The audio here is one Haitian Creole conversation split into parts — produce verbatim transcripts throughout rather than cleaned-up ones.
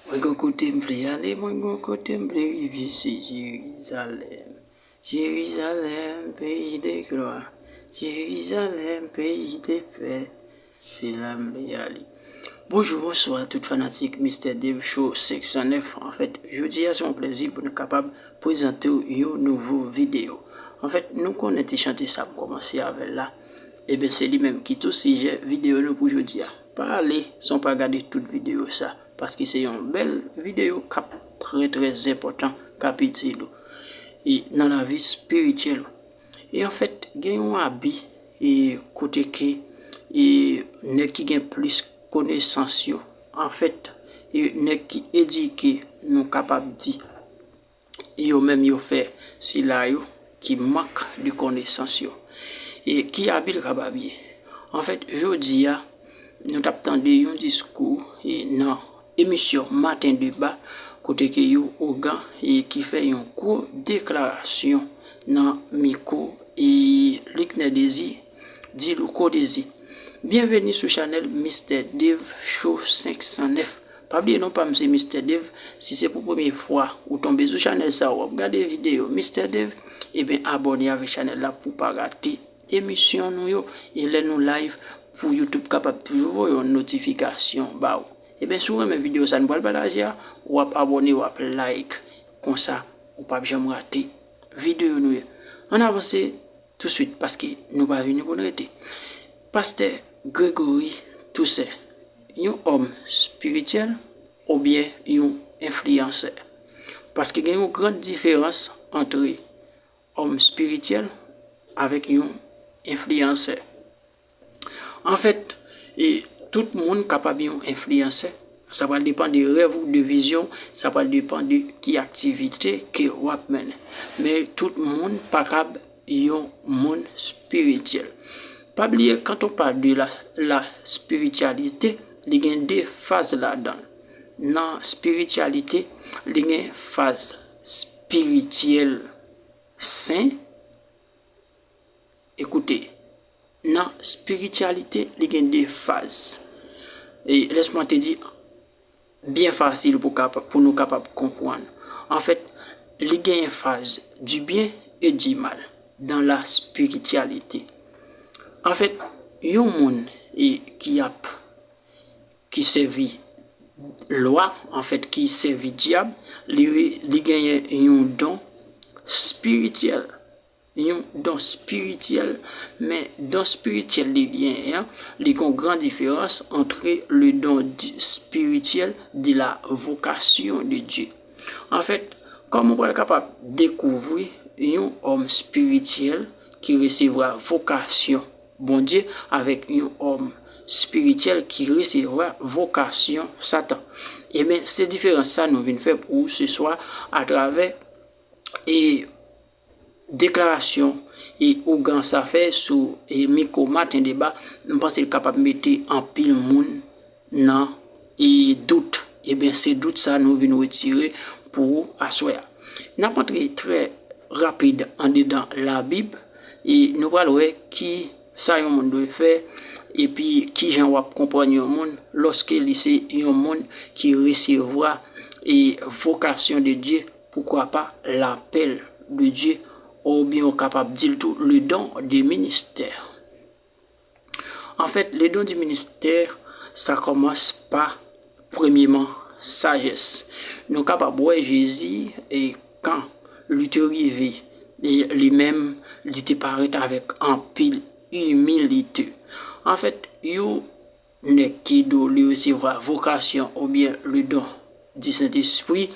Mwen gon kote m vle ale, mwen gon kote m vle rive, se Jerizalèm. Jerizalèm, peyi de glwa. Jerizalèm, peyi de pè. Se la m vle ale. Bonjou, bonswa tout fanatik Mister Dave Show senk san nèf. Anfèt, jodi a se yon plèzi pou nou kapab prezante w yon nouvo videyo. Anfèt, nou konnen ti chante sa m kòmanse avè l la. Ebyen, se li menm ki tou sijè videyo nou pou jodi a. Pa ale san w pa gade tout videyo sa, paske se yon bèl videyo k ap trè, trè enpòtan, k ap itil ou e nan lavi espirityèl ou. E anfèt, gen yon abi e kote ke e nèg ki gen plis konesans yo, anfèt, e nèg ki edike, nou kapab di, yo menm yo fè sila yo ki mank de konesans yo. E ki abi l kapab ye? Anfèt, jodi a, nou t ap tande yon diskou e nan emisyon Maten Deba, kote ke yon ougan e ki fè yon gwo deklarasyon nan mikwo e Liknè Dezi, di Louko Dezi. Byenveni sou chanèl Mister Dave Show senk san nèf. Pa bliye non pa m se Mister Dave. Si se pou premye fwa ou tonbe sou chanèl sa, w ap gade videyo Mister Dave, ebyen abòne avèk chanèl la pou w pa rate emisyon nou yo. E lè nou live, pou YouTube kapab toujou voye yon notifikasyon ba ou. Ebyen, si w renmen videyo sa nou pral pataje a, w ap abòne, w ap like. Konsa, ou p ap janm rate videyo nou yo. Ann avanse touswit, paske nou pa vini pou n rete. Pastè Gregory Toussaint, yon òm espirityèl oubyen yon enfliyansè? Paske gen yon gran diferans antre òm espirityèl avèk yon enfliyansè. Anfèt, e, tout moun kapab yon enfliyansè. Sa pral depann de rèv ou, de vizyon, sa pral depann de ki aktivite ke w ap mennen. Men tout moun pa kab yon moun espirityèl. Pa bliye, quand on parle de la, la spiritualité, li gen de faz ladan l. Nan espirityalite, li gen faz espirityèl sen. Ekoute, nan espirityalite, li gen de faz. E lès mwen te di, byen fasil pou kapa-, pou nou kapab konprann. Anfèt, li genyen faz du bien et du mal dans la spiritualité. Anfèt, yon moun e ki ap, ki sèvi lwa, anfèt, ki sèvi dyab, li re-, li genyen yon don espirityèl. Yon don espirityèl, men don espirityèl li genyen an, li gen yon gran diferans entre le don di-, spirituel de la vocation de Dieu. Anfèt, kòman w pral kapab dekouvri yon òm espirityèl ki resevwa vokasyon Bondye avèk yon òm espirityèl ki resevwa vokasyon Satan? Ebyen, se diferans sa nou vin fè pou ou se swa atravè e deklarasyon e ougan sa fè sou e mikwo Maten Deba, m panse l kapab mete anpil moun nan e dout. Ebyen, se dout sa nou vin retire pou ou aswè a. N ap antre trè rapid andedan Labib e nou pral wè ki sa yon moun dwe fè epi ki jan w ap konprann yon moun lòske li se yon moun ki resevwa e vokasyon de Dye, pourquoi pas l'appel de Dieu, oubyen ou kapab di l tou le don de ministère. Anfèt, le don du ministère, sa kòmanse pa, premyeman, sajès. Nou kapab wè Jezi, e kan li te rive, e li menm, li te parèt avèk anpil imilite. Anfèt, yon nèg ki di w li resevwa vokasyon oubyen le don di Sentespri,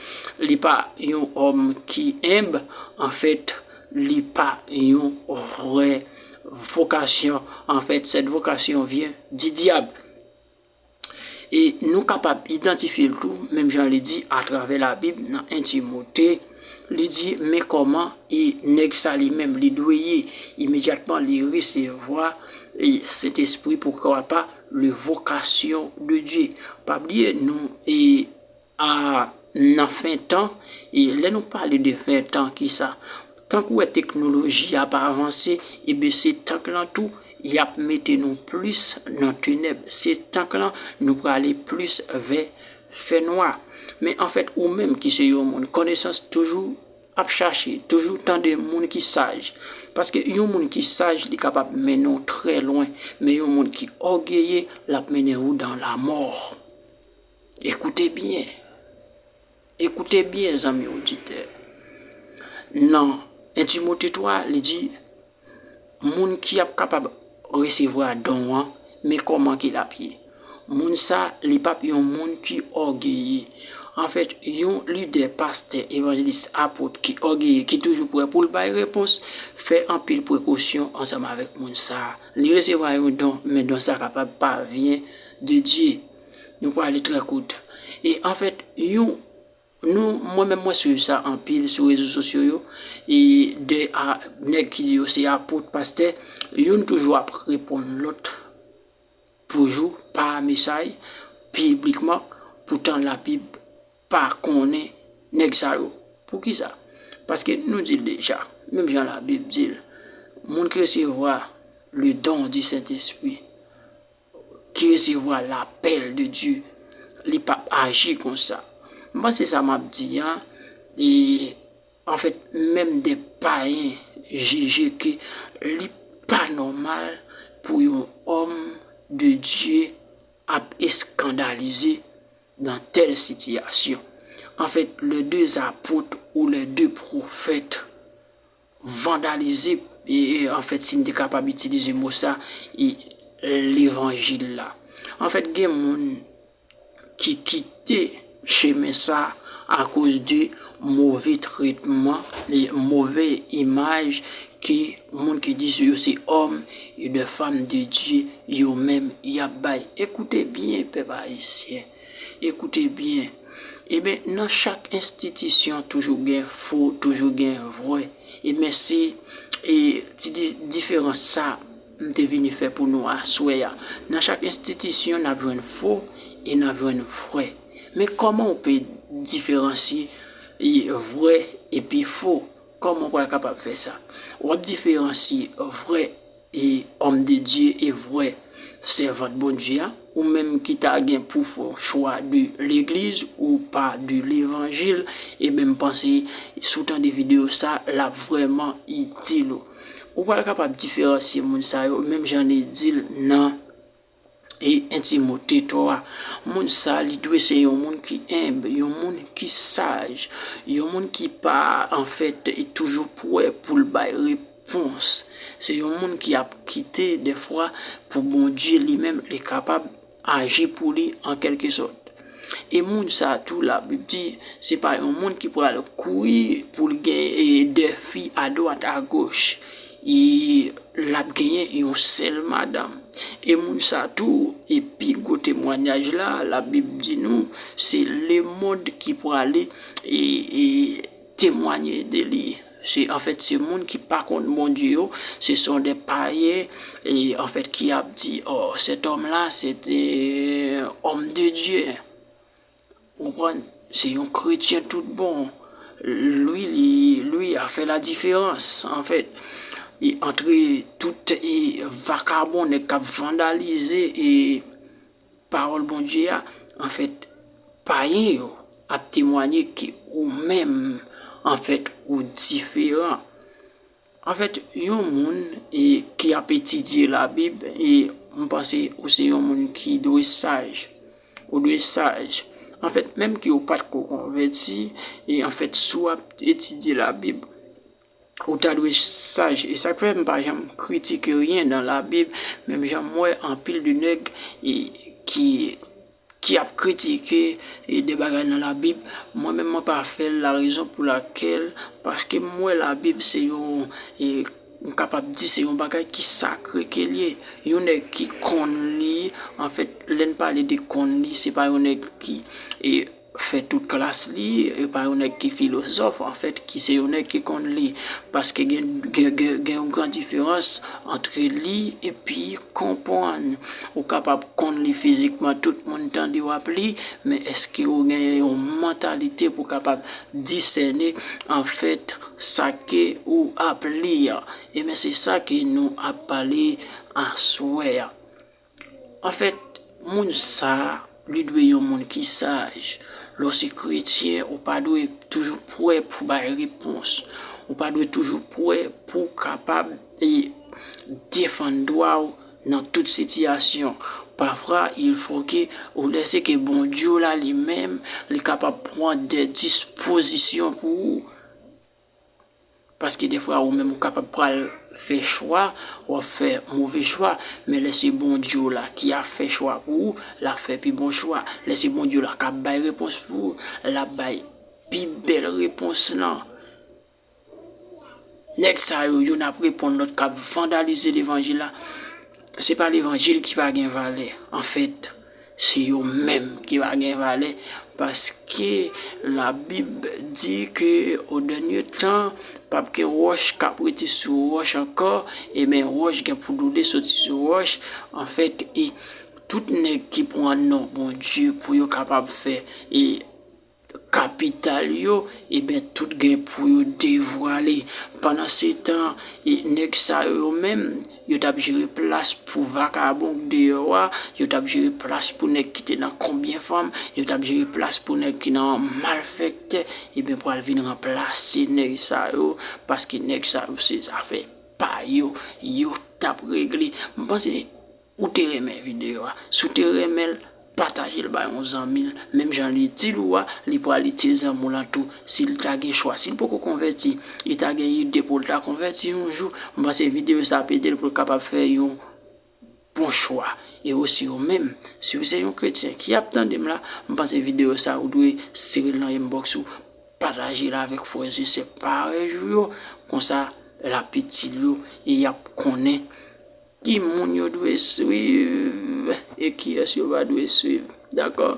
li pa yon òm ki enb, anfèt, li pa yon vrè vokasyon. Anfèt, cette vocation vient du diable. E nou kapab idantifye l tou, menm jan li di atravè Labib nan en Timote, li di, men kòman e nèg sa li menm li dwe ye. Imedyatman, li resevwa e Sentespri, pourquoi pas, le vocation de Dieu. Pa bliye, nou e a nan fen tan, e lè nou pale de fen tan, ki sa? Tankou wè teknoloji ap avanse, ebyen se tank lan tou, y ap mete nou plis nan tenèb. Se tank lan nou prale plis vè fènwa. Men anfèt, ou menm ki se yon moun konesans, toujou ap chache, toujou tande moun ki saj. Paske yon moun ki saj, li kapab mennen w trè lwen. Men yon moun ki ògeye, l ap mennen w dan lamò. Ekoute byen. Ekoute byen, zanmi oditè. Nan en Timote twa, li di, moun ki ap kapab resevwa don an, men kòman ke l ap ye. Moun sa, li p ap yon moun ki ògeye. Anfèt, yon lidè, pastè, evanjelis, apot ki ògeye, ki toujou prè pou l bay repons, fè anpil prekosyon ansanm avèk moun sa. Li resevwa yon don, men don sa kapab pa vyen de Dye. Nou prale trè kout. E anfèt, yon, nou, mwen menm, mwen swiv sa anpil sou rezo sosyo yo, e de a, nèg ki di yo se apot, pastè, youn toujou ap reponn lòt, toujou pa mesaj, piblikman, poutan Labib pa konnen nèg sa yo. Poukisa? Paske nou di l deja, menm jan Labib di l, moun ki resevwa le don du Saint-Esprit, ki resevwa lapèl de Dye, li p ap aji konsa. M panse sa m ap di an, e, anfèt, menm de payen jije ke li pa nòmal pou yon òm de Dye ap eskandalize dans telle situation. Anfèt, les deux apôtres ou les deux prophètes vandalize, e, e, anfèt, si m te kapab itilize mo sa, e, levanjil la. Anfèt, gen moun ki kite chemen sa akoz de move tretman, e move imaj ke moun ki di yo se òm e de fanm de Dye yo menm y ap bay. Ekoute byen, pèp ayisyen. Ekoute byen. Ebyen, nan chak enstitisyon, toujou gen fo, toujou gen vrè. Ebyen, se, e, ti di-, diferans sa m te vini fè pou nou aswè a. Nan chak enstitisyon, n ap jwenn fo e n ap jwenn vrè. Men kòman w pe diferansye, e, vrè epi fo? Kòman w pral kapab fè sa? W ap diferansye vrè e òm de Dye e vrè sèvant Bondye a, ou menm ki ta gen pou fè chwa de legliz ou pa de levanjil, ebyen, m panse, si w tande videyo sa, l ap vrèman itil ou. Ou pral kapab diferansye moun sa yo, menm jan li di l nan, e, en Timote twa. Moun sa, li dwe se yon moun ki enb, yon moun ki saj, yon moun ki pa, anfèt, e toujou prè pou l bay repons. Se yon moun ki ap kite, dèfwa, pou Bondye li menm, li kapab aji pou li an kèlkesòt. E moun sa tou, Labib di, se pa yon moun ki pral kouri pou l gen, e, de fi adwat agoch. E l ap genyen yon sèl madanm. E moun sa tou, e pi gwo temwanyaj la, Labib di nou, se lemonn ki prale, e, e temwaye de li. Se, anfèt, se moun ki pa konn Bondye yo, ce sont des païens, e, anfèt, ki ap di, oh, cet homme-là, c'était homme de Dieu. Ou konprann? Se yon kretyen tout bon. Lui, li, lui a fait la différence, anfèt. E antre tout, e, vakabon, nèg k ap vandalize, e, pawòl Bondye a, anfèt, payen yo ap temwaye ke ou menm, anfèt, ou diferan. Anfèt, yon moun, e, ki ap etidye Labib, e, m panse ou se yon moun ki dwe saj. Ou dwe saj. Anfèt, menm ke ou pa t ko konvèti, e, anfèt, si w ap etidye Labib, ou ta dwe saj. E sa k fè m pa janm kritike ryen nan Labib, menm jan m wè anpil de nèg, e, ki, ki ap kritike, e, de bagay nan Labib, mwen menm mwen pa fè l, la raison pour laquelle, paske m wè Labib se yon, e, m kapab di se yon bagay ki sakre ke l ye. Yon nèg ki konn li, anfèt, lè n pale de konn li, se pa yon nèg ki, e, fè tout klas li, e pa yon nèg ki filozòf, anfèt, ki se yon nèg ki konn li. Paske gen, gen, gen, gen yon gran diferans antre li epi konprann. Ou kapab konn li fizikman, tout moun tande w ap li, men èske ou gen yon mantalite pou kapab disène, anfèt, sa ke ou ap li an? Ebyen, se sa ke nou ap pale aswè a. Anfèt, moun sa a, Li dwe yon moun ki saj. Lè w se kretyen, ou pa dwe toujou prè pou bay repons. Ou pa dwe toujou prè pou w kapab e defann dwa w nan tout sitiyasyon. Pafwa, il faut que ou lèse ke Bondye w la li menm, li kapab pran de dispozisyon pou ou. Paske defwa ou menm ou kapab pral fè chwa, w ap fè move chwa, men lè se Bondye w la ki ap fè chwa pou ou, l ap fè pi bon chwa. Lè se Bondye w la k ap bay repons pou ou, l ap bay pi bèl repons lan. Nèg sa yo, youn ap reponn lòt k ap vandalize levanjil la. Se pa levanjil ki pa gen valè. Anfèt, se yo menm ki pa gen valè. Paske Labib di ke o dènye tan, p ap gen wòch k ap rete sou wòch ankò, ebyen, wòch gen pou doule soti sou wòch. Anfèt, e tout nèg ki pran non Bondye pou yo kapab fè e kapital yo, ebyen, tout gen pou yo devwale. Pandansetan, e, nèg sa yo menm, yo t ap jere plas pou vakabon k deyò a, yo t ap jere plas pou nèg ki te nan konbyen fanm, yo t ap jere plas pou nèg ki nan malfèktè, ebyen, pral vin ranplase nèg sa yo, paske nèg sa yo se zafè pa yo, yo t ap regle. M panse ou te renmen videyo a. Si w te renmen l, pataje l bay yon zanmi l. Menm jan li itil ou a, li pral itil zanmi w lan tou. Si l ta gen chwa, si l poko konvèti, li ta gen ide pou l ta konvèti yon jou, m panse videyo sa ap ede l pou l kapab fè yon bon chwa. E osi ou menm, si w se yon kretyen ki ap tande m la, m panse videyo sa ou dwe sere l nan inbox ou, pataje l avèk frè e sè parèy ou yo, konsa l ap itil yo e y ap konnen ki moun yo dwe swiv e kiyès yo pa dwe swiv. Dakò?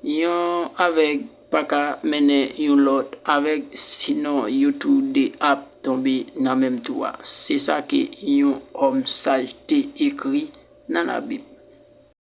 Yon avèg pa ka mennen yon lòt avèg, sinon yo tou de ap tonbe nan menm twou a. Se sa ke yon òm saj te ekri nan Labib.